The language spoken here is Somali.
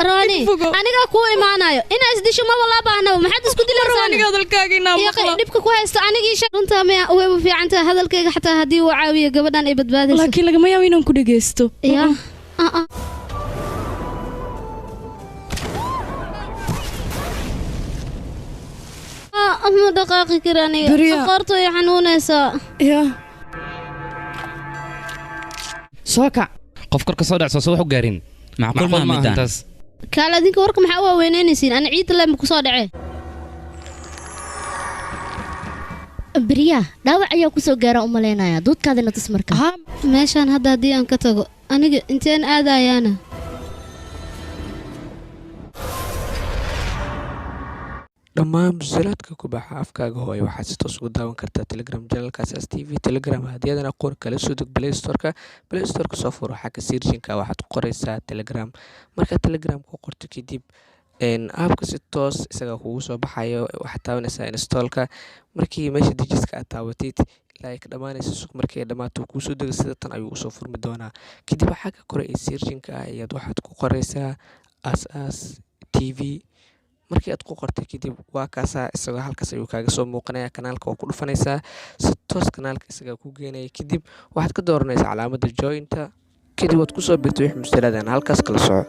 Rooni, anigaa kuu imaanayo. Inaa isdisho maba loo baahnaba. Maxaad isku dilaysaa? Aniga hadalkaaga inaa maqlo. Dhibka ku haysto anigii runtaa miya? Wayba fiican tahay hadalkayga, xataa haddii uu caawiyo gabadhan ay badbaadayso. Laakiin lagama yaabo inaan ku dhegaysto. Ya. Ma dhaqaaqi kara aniga. Qoortu way xanuunaysaa. Ya. Soo kac. Qof korka soo dhacso soo wax u gaarin. Macquul ma maahan midaan. Taas. Kaal, adinka warka maxaa u waaweynaysiin? Ana ciidda lema kusoo dhacee. Beriyaa dhaawac ayaa kusoo gaara u malaynaya. Duudkaadina tus marka. Meeshaan hadda haddii aan ka tago, aniga inteen aadayaana? Dhammaan musalsalaadka ku baxa afkaaga hooyo waxaad si toos uga daawan kartaa Telegram channelka Asaas TV Telegram. Haddii aadan aqoon, kala soo deg Play Store-ka. Play Store-ka soo furo, xagga searching-ka waxaad ku qoraysaa Telegram. Markaad Telegram ku qorto kadib, app-ka si toos isaga kugu soo baxayo. Waxaad taabanaysaa install-ka. Markii meesha dejiska aad taabatid ilaa ay ka dhammaanayso sug. Markii ay dhammaato, kuu soo dega, sida tan ayuu usoo furmi doonaa. Kadib xagga kore ee searching-ka ah ayaad waxaad ku qoraysaa Asaas TV. Markii aad ku qortay kadib, waa kaasaa, isagoo halkaas ayuu kaaga soo muuqanaya. Kanaalka waa ku dhufanaysaa, si toos kanaalka isagaa ku geenaya. Kadib waxaad ka dooranaysaa calaamadda join-ta. Kadib waad kusoo birtay wix mustaladan halkaas kala soco.